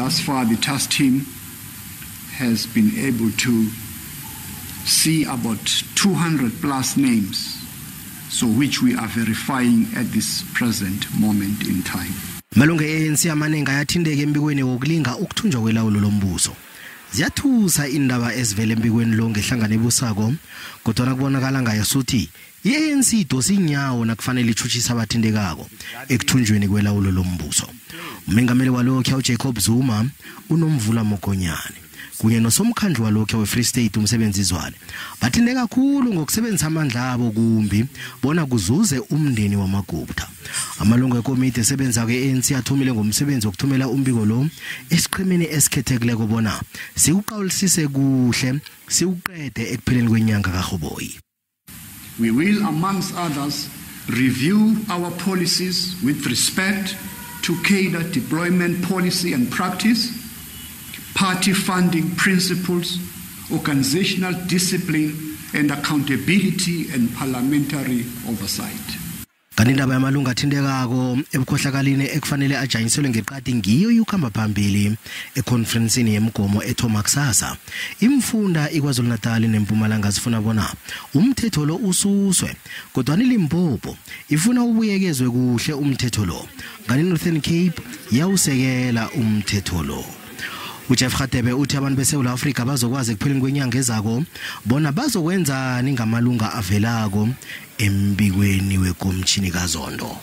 Thus far, the task team has been able to see about 200 plus names, so which we are verifying at this present moment in time. Malunga e-ANC amaningi ayathinteka embikweni wokulinga ukuthunjwa kwelawulo lombuso. Ziyathusa indaba ezivele embikweni lo ngehlangano ebusako, kodwana kubonakala ngayo suthi i-ANC idosa inyawo nakufanele itshutshise abathintekako ekuthunjweni kwelawulo lombuso. Umengameli walokhu uJacob Zuma, uNomvula Mokonyane kunye nosomkhandlu walokhu we-Free State uMsebenzi Zwane bathinte kakhulu ngokusebenzisa amandla abo kumbi bona kuzuze umndeni wamaGupta. Amalungu ekomiti esebenzako e-ANC athumile ngomsebenzi wokuthumela umbiko lo esiqhemeni esikhethekileko bona siwuqawulisise kuhle siwuqede ekupheleni kwenyanga kaRhoboyi. We will, amongst others, review our policies with respect to cadre deployment policy and practice, party funding principles, organizational discipline and accountability, and parliamentary oversight. Kanti indaba yamalungu athintekako ebukhohlakalini ekufanele ajanyiselwe ngeqadi ngiyo yokuhamba phambili ekhonferensini yemgomo ethoma kusasa. Imfunda iKwaZulu-Natal neMpumalanga zifuna bona umthetho lo ususwe, kodwana iLimpopo ifuna ubuyekezwe kuhle umthetho lo, kanti iNorthern Cape yawusekela umthetho lo. UJeff Radebe uthi abantu beSouth Africa bazokwazi ekupheleni kwenyanga ezako bona bazokwenzani ngamalunga avelako embikweni wekomtjhini kaZondo.